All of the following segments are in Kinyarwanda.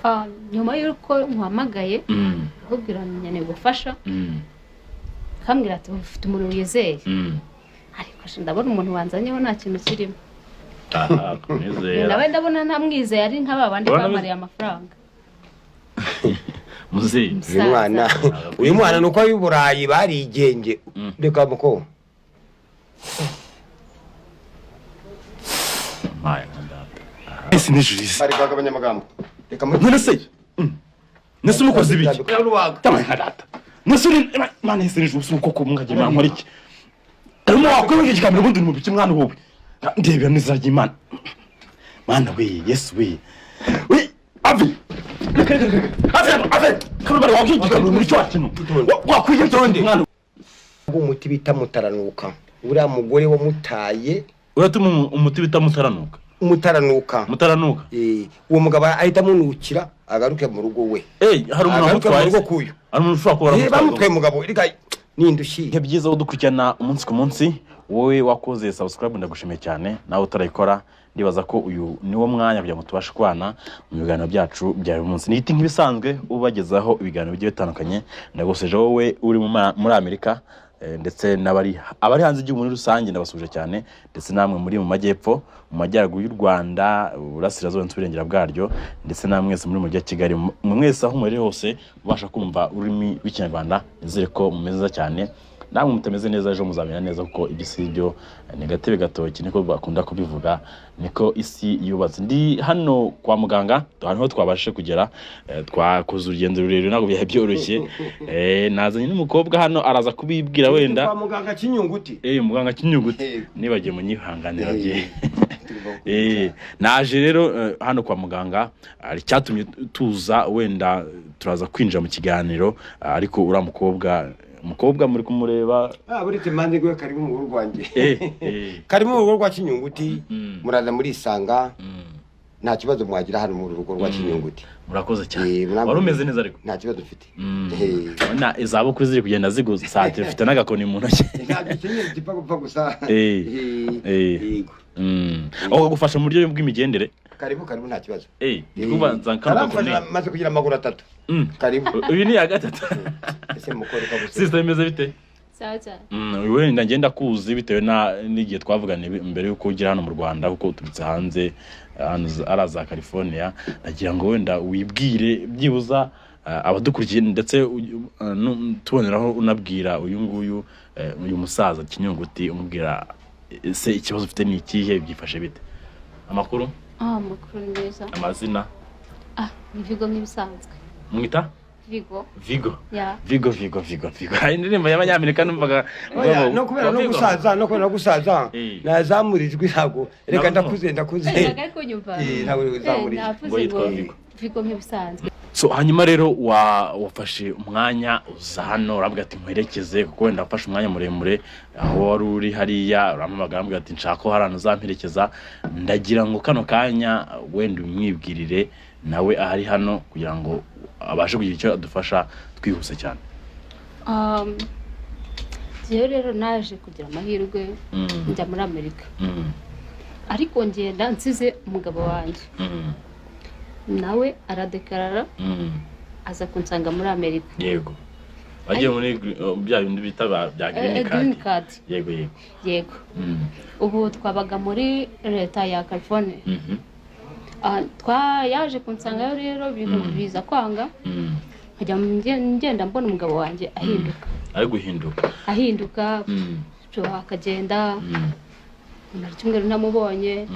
Ah, nyuma y'uko nkuhamagaye akubwira nkeneye ubufasha, akambwira ati ufite umuntu wizeye, ariko sha ndabona umuntu wanzanyeho nta kintu kirimo. Aha, kumwizera. Nawe ndabona ntamwizeye, ari nka ba bandi Urabona bamariye amafaranga. Muzehe. Uyu mwana ni uko ab'i Burayi barigenge. Reka muko. Mpaye nka data. Ese ni jurisi? Bari kwagabanya amagambo, reka muri. None se nese umukozi biki? Tamaye nka data. Nese uri mana, ese ni jurisi koko? Mwagiye mwankora iki? Arimo wakwibuka ikiganiro, ubundi uri mu biki mwana wowe? Ndebera n'izina ry'Imana. Mana we, Yesu we we, ave, reka reka reka, ave ave kabari, wakwiye ikiganiro muri cyo kintu wakwiye Itonde. mwana. Umuti bita mutaranuka, uriya mugore wamutaye. Uratuma umuti bita mutaranuka? Mutaranuka. Mutaranuka. Eh, uwo mugabo ahita amunukira, agaruke mu rugo we. Eh, hari umuntu Agaruke mu wamutwaye rugo se? kuyu. Hari umuntu ushobora kuba Eh, waramutwaye? bamutwaye umugabo, reka nindushyi. Ibihe byiza udukurikirana umunsi ku munsi. Wowe wakoze subscribe, ndagushimiye cyane. Nawe utarayikora, ndibaza ko uyu niwo mwanya kugira ngo tubashe kubana mu biganiro byacu bya buri munsi. Ni igiti nk'ibisanzwe ubagezaho ibiganiro bigiye bitandukanye. Ndaguseje wowe uri muri Amerika, ndetse n'abari abari hanze y'igihugu muri rusange, ndabasuje cyane, ndetse namwe muri mu majyepfo, mu majyaruguru y'u Rwanda, uburasirazuba ndetse uburengera bwaryo, ndetse namwe mwese muri mu mujyi wa Kigali, mwe mwese aho muri hose mubasha kumva ururimi rw'Ikinyarwanda, nizere ko mumeze neza cyane. Namwe mutameze neza, ejo muzamera neza, kuko ibyo si byo ni gatebe gatoki, niko bakunda kubivuga, niko isi yubatse. Ndi hano kwa muganga, ahantu ho twabashije kugera. Twakoze urugendo rurerure, ntabwo byari byoroshye. Nazanye n'umukobwa hano, araza kubibwira wenda. Kwa muganga Kinyunguti. Muganga Kinyuguti. Yego. Nibagiye, munyihanganira. Eh. Naje rero hano kwa muganga, hari icyatumye tuza. Wenda turaza kwinjira mu kiganiro, ariko uriya mukobwa muri kumureba. Ah, buretse manze gwe, karibu mu rugo rwanjye. Karibu mu rugo rwa Kinyunguti. Muraza murisanga. Nta kibazo mwagira hano mu rugo rwa Kinyunguti. Murakoze cyane. Eh, Wari umeze neza ariko? Nta kibazo mfite. Urabona izabukuru ziri kugenda zigusatira, ufite n'agakoni mu ntoki. Ntabwo ikeneye, gipfa gupfa gusa. Eh. Yego. Aho kagufasha mu buryo bw'imigendere? Karibu, karibu, nta kibazo. Ndi kubanza kano Karamfasha, gakoni. maze kugira amaguru atatu. Karibu. Uyu ni iya gatatu. Ese mukore kabuse? Sister, bimeze bite? Sawa cyane. Wenda ngenda kuzi bitewe na n'igihe twavuganye mbere y'uko ugera hano mu Rwanda, kuko uturutse hanze, hano ari za California. Nagira ngo wenda wibwire byibuza abadukurikiye, ndetse tuboneraho unabwira uyu nguyu, uyu musaza Kinyunguti, umubwira ese ikibazo ufite ni ikihe, byifashe bite, amakuru? Ah, amakuru ni meza. Amazina? Ah, ni Vigo nk'ibisanzwe. Mwita? Vigo. Vigo? Ya. Vigo, Vigo, Vigo, Vigo. Hari indirimbo y'Abanyamerika numvaga. Oya, no kubera no Vigo. gusaza, no kubera no gusaza nazamura ijwi, ntabwo reka. Ntabwo. Ndakuze, ndakuze. Ntabwo ari kunyumva. Eh, ntabwo uzamura ijwi. Navuze Ngo yitwa ngo Vigo. Vigo nk'ibisanzwe. So hanyuma rero wafashe umwanya uza hano, urambwira ati nkwerekeze, kuko wenda wafashe umwanya muremure aho wari uri hariya, urampamagara, urambwira ati nshaka ko hari ahantu uzamperekeza. Ndagira ngo kano kanya wenda umwibwirire nawe ahari hano kugira ngo abashe kugira icyo adufasha twihuse cyane. Njyewe rero naje kugira amahirwe njya muri Amerika, ariko ngenda nsize umugabo wanjye, nawe aradekarara, aza kunsanga muri Amerika. Yego, wagiye muri bya bindi bita bya green Green card. card. Yego. Yego. Ubu twabaga muri leta ya California. Ah, yaje kunsangayo rero, ibintu biza kwanga, nkajya ngenda mbona umugabo wanjye ahinduka. Ari guhinduka. Ahinduka, akagenda mara icyumweru ntamubonye.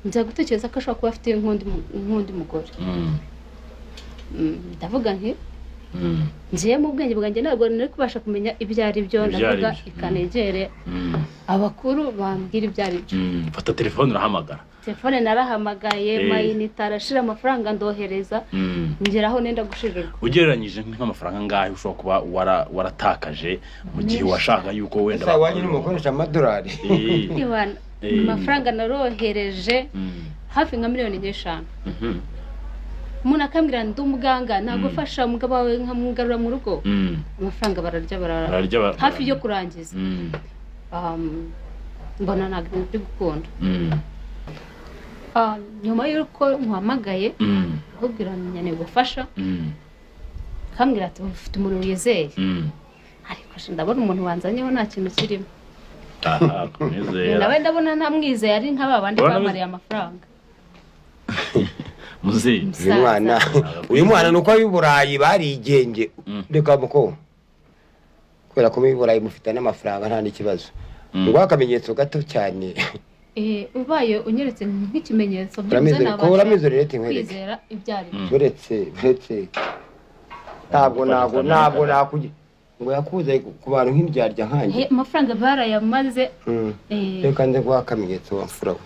Nza gutekereza ko ashobora kuba afite nk'undi mugore. Ndavuga nti ngiye mu bwenge bwanjye, ntabwo nari kubasha kumenya ibyo ari byo. Ibyo ari Ndavuga byo. ikanegere abakuru bambwira ibyo ari byo. Fata telefone urahamagara. Telefone narahamagaye, mayinite arashira, amafaranga ndohereza, ngeraho nenda gushirirwa. Ugereranyije nk'amafaranga angahe ushobora kuba waratakaje mu gihe Menshi washaka cyane. yuko wenda Ese iwanyu nimukoresha amadolari? Iwana, amafaranga narohereje hafi nka miliyoni 5. Umuntu akambwira ndi umuganga, nagufasha umugabo wawe nkamugarura mu rugo. Amafaranga bararya, barara Bararya hafi yo kurangiza. Mbona ntabwo ibintu biri gukunda. Nyuma y'uko nkuhamagaye akubwira nkeneye ubufasha, akambwira ati ufite umuntu wizeye, ariko ndabona umuntu wanzanyeho nta kintu kirimo. Aha, kumwizera. Nawe ndabona ntamwizeye, ari nka ba bandi bamariye amafaranga. Muzehe. Uyu mwana, uyu mwana ni uko ab'i Burayi barigenge. Reka muko, kubera ko muri Burayi mufite n'amafaranga nta n'ikibazo. Nguha akamenyetso gato cyane. Ubaye unyeretse nk'ikimenyetso byibuze Uramizero- nabasha ko uramizero rero nkwereke. kwizera ibyo ari byo. Uretse ntabwo nakugi ngo yakuze ku bantu nk'indyarya nkanjye. Amafaranga barayamaze. Reka nze guha akamenyetso wa mfura we.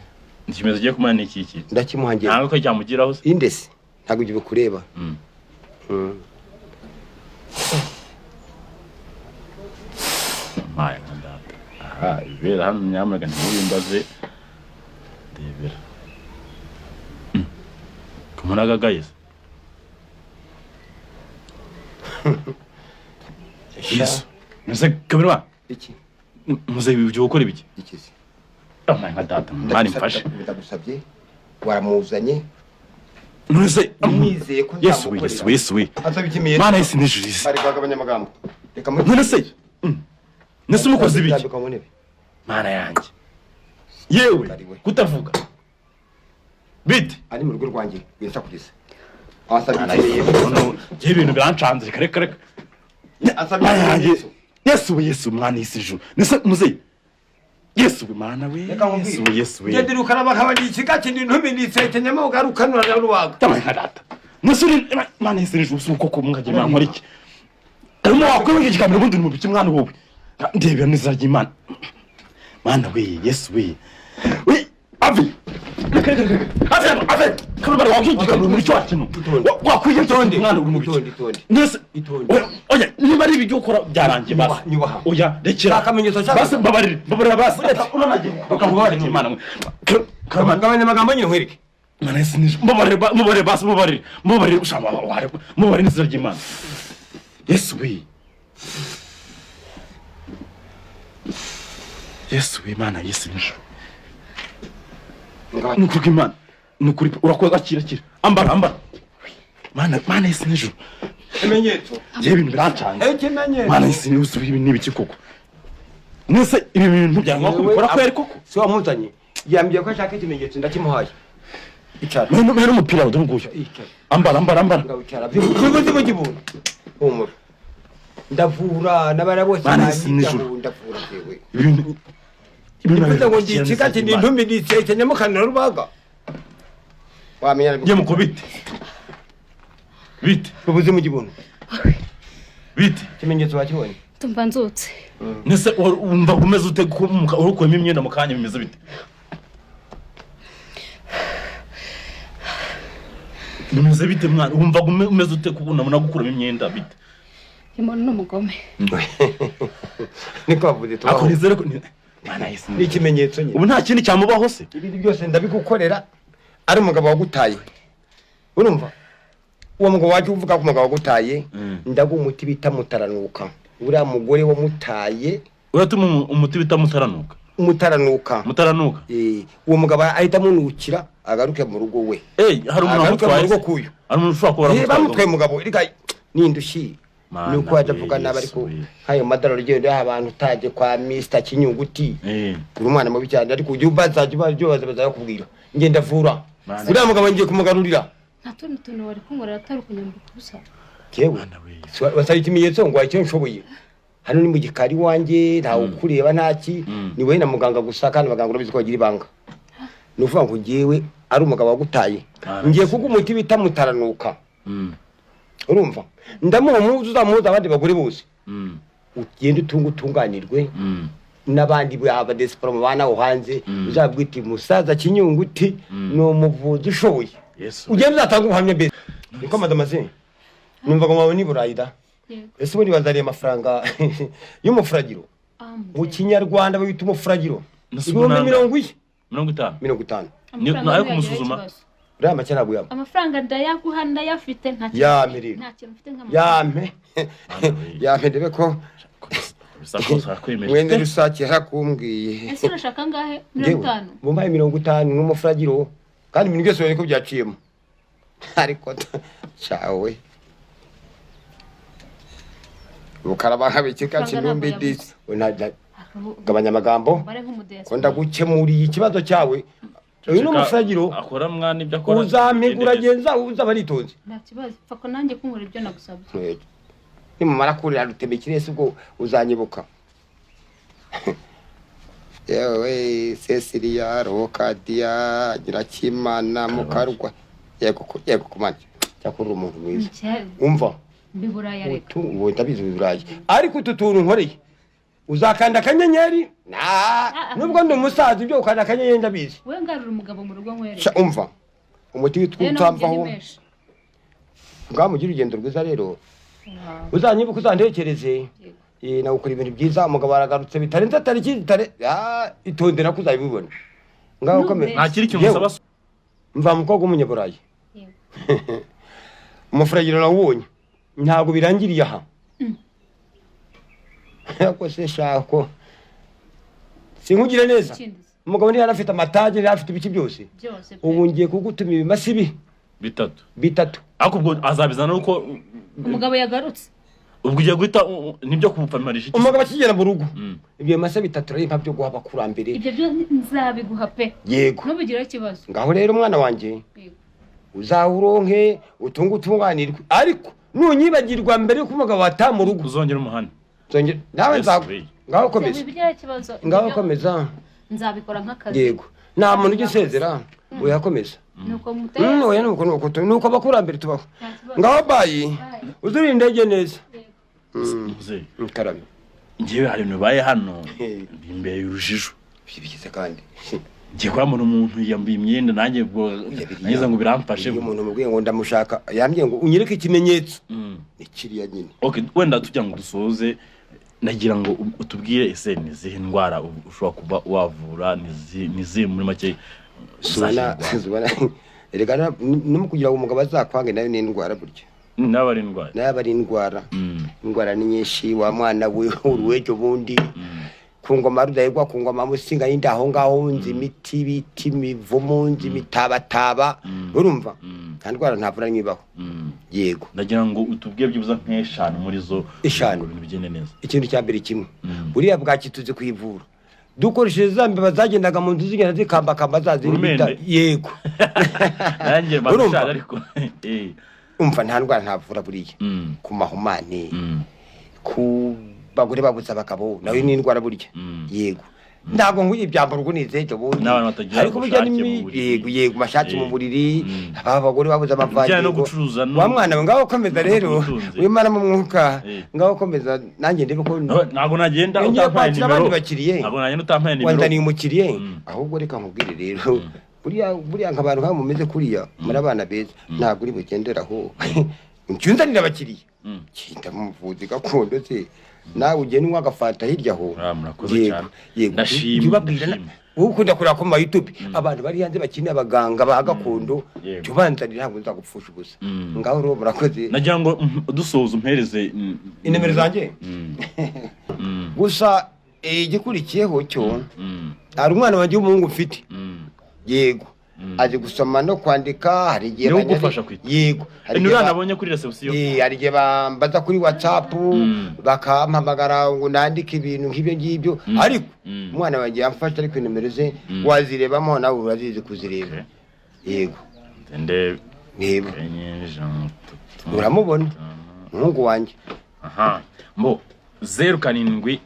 Ikimenyetso ugiye kumuha ni iki iki? Ndakimuha njyewe. Ntabwo ko cyamugiraho se? Indesi ntabwo ibyo bikureba. Mpaye nka data. Aha, ibera hano nyamuneka ntibimbaze. Ndebera. Kumuna gagaye se. Yesu. Nse kamera. Iki? Muze ibi byo gukora ibiki? Iki se? Mpaye nka data. Mani mfashe. Ndagusabye. Waramuzanye. None Nizeye ko Yesu we, nzamukorera. Yesu we, Yesu we. Asaba ikimenyetso. Mana Yesu n'ijuru isi. Bari kwagabanya amagambo. Reka None se nese umukozi ibiki? Rambika mu ntebe. Mana yanjye. Yewe kutavuga. Bite? Ari mu rugo rwanjye winsakuriza. Asaba Mana ikimenyetso. Yesu, ngewe ibintu birancanze, reka reka reka. Asaba Mana yanjye. ikimenyetso. Yesu we, Yesu mwana Yesu ijuru. Nese muzeyi. Yesu we mana we. Reka nkubwire. Yesu we, Yesu we. Ngende rukaraba nkaba ikiga kindi ntumi nitse ugarukanura na rubaga. Tama nka data. Nese uri mana Yesu ijuru usu koko mwagiye mwankora iki? Arimo wakwiye ikigamiro ubundi uri mu biki mwana wowe? Ndebera neza ry'Imana. Mana we, Yesu we. We, avi. Reka reka reka. Avi, avi. Kamara wakwiye ikigamiro muri cyo kintu. Wakwiye Itonde, mwana uri mu biki? itonde, itonde. Nese Itonde. Oya, niba ari ibyo ukora byarangiye basi. Nyubaha, nyubaha. Oya, rekera. Akamenyetso nshaka. Basi mbabarire, mbabarira basi. Uranagiye. Ukavuga Imana mwe. Kamara Gabanya amagambo nyine nkwereke. Mana Yesu n'ijuru. Mbabarire, mbabarire basi, mbabarire. Mbabarire, ushaka ware. Mbabarire n'izina ry'Imana. Yesu we. Yesu we, Mana Yesu n'ijuru. Ni ukuri kw'Imana. Ni ukuri urakoze, akira akira. Ambara ambara. Mana, Mana Yesu n'ijuru. Ikimenyetso. Ngewe ibintu birancanze. Ikimenyetso. Mana Yesu n'ijuru, ibi ni ibiki koko? Nese ibi bintu byanga kubikora kweri koko? Si wamuzanye. Yambwiye ko ashaka ikimenyetso ndakimuhaye. Icara. Mwe mwe n'umupira dore nguyu. Icara. Ambara ambara ambara. Ngawicara. Bivuze mu Humura. Ndavura n'abara bose Mana Yesu banyitaho, n'ijuru. ndavura jewe. Ibintu ibintu Bivuze ngo ndi ikiga kindi ntumi nitse nyamukanura rubaga. Wamenya Ngiye mukubite. Bite? Bivuze mu gibuno. Bite? Ikimenyetso wakibonye. Tumva nzutse. Nese wumva umeze ute ko urukuyemo imyenda mu kanya bimeze bite? Bimeze bite mwana? Wumva umeze ute kubona gukuramo imyenda bite? Umuntu ni umugome. Niko bavuze tubaho. Akoreze reko Mana Yesu. Ni ikimenyetso nyine. Ubu nta kindi cyamubaho se? Ibindi byose ndabigukorera ari umugabo wagutaye. Urumva? Uwo mugabo waje uvuga ko umugabo wagutaye, ndaguha umuti bita mutaranuka. Uriya mugore wamutaye. Uratuma umuti bita mutaranuka. Mutaranuka. Mutaranuka. Uwo mugabo ahita amunukira agaruke mu rugo we. Hari umuntu Agaruke mu wamutwaye. rugo kuyu. Hari umuntu ushobora kuba Bamutwaye umugabo reka nindushi. Mana Nuko waje avuga we, nabi Yesu ariko we. nk'ayo madorari ugenda uyaha abantu utaje kwa Mr Kinyunguti. Uri umwana mubi cyane ariko ujye ubaza ujye ubaza bazakubwira. Nge ndavura. Mana Uriya mugabo ngiye kumugarurira. Nta tundi tuntu wari kunkorera atari ukunyambika ubusa. Jewe. Wasaba ikimenyetso ngo icyo nshoboye. Hano ni mu gikari wanjye ntawe ukureba ntaki ni wowe na muganga gusa kandi abaganga urabizi ko bagira ibanga. Ni ukuvuga ngo njyewe ari umugabo wagutaye. Ngiye kuguha umuti bita mutaranuka. Urumva? Ndamuha umuzi uzamuhuza abandi bagore bose. Ugende utunge utunganirwe n'abandi baba desipora mu bana aho hanze uzabwita umusaza Kinyunguti ni umuvuzi ushoboye. Ugende uzatanga ubuhamya mbere. Niko madamaze. Numva ngo mwawe ni Burayi da. Ese ubundi bazariye amafaranga y'umufuragiro? Mu Kinyarwanda babita umufuragiro. Ibihumbi mirongo ine. 50. 50. Ni ayo kumusuzuma. Uriya make ntabwo yampa. Amafaranga ndayaguha ndayafite nta kintu. Yampe rero. Nta kintu mfite nk'amafaranga. Yampe. Yampe ndebe ko mwene rusake yarakumbwiye. Ese urashaka angahe? 50. Mumpaye 50 n'umufuragiro. Kandi ibintu byose ubonye ko byaciyemo, ariko cyawe bukaraba nkabikika. Amafaranga ntabwo Kinumbi disi. Gabanya amagambo Bare nk'umudiyasipora. Ko ndagukemuriye ikibazo cyawe. Uyu ni umusagiro. Akora mwana ibyo akora. Uzampigura genza uzaba nitonze. Nta kibazo, pfa ko nanjye kunkora ibyo nagusabye. Nimumara kurira rutemikirese ubwo uzanyibuka. Yewe Cecilia Rokadiya Nyirakimana Mukarugwa, yego yego kumana, cyakora uri umuntu mwiza. Umva. Mbiburaya reka. Utu ubu ndabizi ibirayi, ariko utu tuntu nkoreye uzakanda akanyenyeri na nubwo ndi umusaza, ibyo ukanda akanyenyeri ndabizi. We ngarura umugabo mu rugo nkwereke. Sha, umva, umuti witwa Rero utamvaho. n'ubugeni menshi. Bwamugire urugendo rwiza rero, uzanyibuka uzantekereze. Yego. Nawe ukora ibintu byiza, umugabo aragarutse bitarenze tariki bitare itondera ko uzabibona. Ngaho komeza. Nta kindi kintu Yewe. musaba. Mva mukobwa w'umunyaburayi. Yego. Umufuragiro nawubonye, ntabwo birangiriye aha. Ariko se shako sinkugire neza. Ikindi se? Umugabo ntiyari afite amatage, ntiyari afite ibiki byose. Byose pe. Ubu ngiye kugutuma ibimasa ibi Bitatu. Bitatu. Ariko ubwo azabizana uko Umugabo yagarutse. Ubwo ugiye guhita nibyo kumupfamarisha iki? Umugabo akigera mu rugo, Mm. ibyo bimasa bitatu rero impa byo guha abakurambere. Ibyo byo nzabiguha pe. Yego. Ntubigireho ikibazo. Ngaho rero mwana wanjye, Yego. uzawuronke utunge utunganirwe, ariko nunyibagirwa mbere y'uko umugabo ataha mu rugo, Uzongera umuhane. Nzongera nawe. Yes, Nzagu we. Ngaho komeza. Ntubigireho ikibazo. Ibyo Ngaho byo komeza. Nzabikora nk'akazi. Yego, nta muntu ujya usezera, oya komeza. Nuko muteye. Oya, nuko abakurambere tubaho. Nta kibazo. Ngaho bayi, uzurinde indege neza. Muzehe. Karame. Njyewe hari ibintu bibaye hano Hey. bimbeye urujijo. Bigize kandi. Ngiye kurabona umuntu yambaye imyenda, nanjye ubwo nagize ngo biramfashe. Iyo umuntu mubwiye ngo ndamushaka, yambwiye ngo unyereke ikimenyetso, Mm. ni kiriya nyine. Okay, wenda tugira ngo dusoze, nagira ngo utubwire ese ni izihe ndwara ushobora kuba wavura, ni izihe muri make? Zubana zubana, erega no kugira ngo umugabo azakwange nayo ni indwara burya. Nawe ari indwara. Nayo aba ari indwara. Indwara ni nyinshi wa mwana we. Uruwejo bundi ku ngoma Rudahigwa, ku ngoma Musinga yindi, aho ngaho nzi imiti bita imivumu, nzi imitabataba, urumva? Nta ndwara ntavura n'ibaho. Yego. Ndagira ngo utubwire byibuze nk'eshanu muri zo. Eshanu. Ngo ibintu bigende neza. Ikintu cya mbere kimwe, buriya bwaki tuzi kuyivura dukoresheje za mbeba zagendaga mu nzu zigenda zikambakamba za zindi Urumende? Yego. Nanjye Urumva? mbashaje ariko Umva, nta ndwara ntavura buriya. Ku mahumane, ku bagore babuze abagabo, nayo ni indwara burya. Yego, ntabwo nguye ibyambaro ubwo nizejo bundi. N'abantu batagira Ariko burya ubushake ni mu buriri. Yego yego, amashati mu buriri, aba bagore babuze Ibijyanye no amavangingo. gucuruza Wa mwana we, ngaho komeza rero. n'ubutunzi. Wimara mu mwuka. Ngaho komeza nanjye ndebe ko Ntabwo nagenda Ngiye utampaye kwakira nimero. abandi bakiriye. Ntabwo nagenda utampaye nimero. Wanzaniye umukiriye. Ahubwo reka nkubwire rero, buriya buriya nk'abantu nk'abo mumeze kuriya muri abana beza, ntabwo uri bugenderaho ncyunzanira abakiriya. Kinda muvuzi gakondo se, nawe ugenda unywa agafanta hirya aho. Ah, murakoze Yego, cyane. yego. Ndashimye, Jya ubabwira ndashimye. Wowe ukunda kureba ku ma YouTube abantu bari hanze bakeneye abaganga ba gakondo, jya ubanzanira, ntabwo nzagupfusha ubusa. Ngaho rero murakoze. Nagira ngo dusoza umpereze Inimero zanjye. Gusa igikurikiyeho cyo, hari umwana wanjye w'umuhungu mfite. Yego, azi gusoma no kwandika, hari igihe Niwe ugufasha kwita? Yego, hari Ni igihe uriya nabonye kuri reception? Hari igihe bambaza kuri WhatsApp, bakampamagara ngo nandike ibintu nk'ibyo ngibyo, ariko umwana wanjye yamfasha, ariko inimero ze wazirebamo nawe, urazizi kuzireba. Okay. Yego. Ndende. Reba. Enye, ijana, tatu, Uramubona? tanu. Umuhungu wanjye. Aha, mbo 078,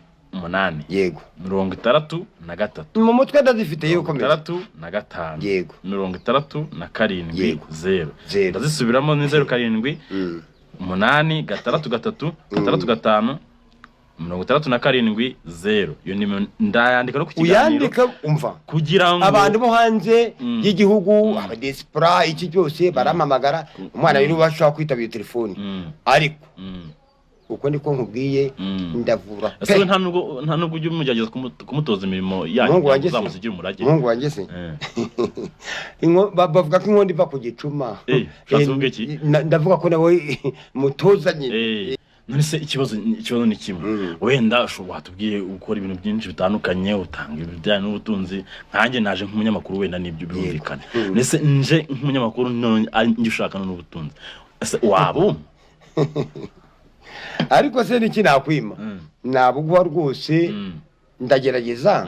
Yego. 63, Mu mutwe ndazifite, yewe komeza. 65, Yego. 67, Yego. 0. Zero. Ndazisubiramo, ni 07 8 6 3 6 5 67 0. Iyo nimero ndayandika no ku kiganiro. Uyandika, umva. Kugira ngo Abantu bo hanze y'igihugu, abadiaspora, iki byose barampamagara, umwana rero bashobora kwitabira telefoni, ariko uko niko nkubwiye, ndavura Ese pe. we nta nubwo ujya umugerageza kumutoza imirimo yanyu Umuhungu wanjye se? uzamusigire umurage? Umuhungu wanjye se? Bavuga ko inkondo iva ku gicuma. Ushatse kuvuga iki? Ndavuga ko nawe mutoza nyine. None se ikibazo ni kimwe, wenda ushobora watubwiye ukora ibintu byinshi bitandukanye, utanga ibijyanye n'ubutunzi. Nkanjye naje nk'umunyamakuru, wenda nibyo birumvikana. Ndetse nje nk'umunyamakuru none ari njye ushaka n'ubutunzi, ese waba umpa? Ariko se niki nakwima? Nabuguha rwose, ndagerageza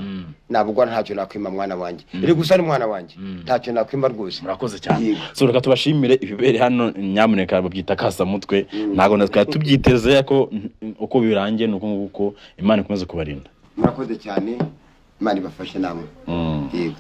nabuguha, ntacyo nakwima mwana wanjye. Iri gusa ni mwana wanjye, ntacyo nakwima rwose. Murakoze cyane. Yego. So reka tubashimire. Ibibere hano nyamuneka babyita kasamutwe, ntabwo twari tubyiteze ko uko birangiye ni uko nguko. Imana ikomeze kubarinda. Murakoze cyane, Imana ibafashe namwe. Yego.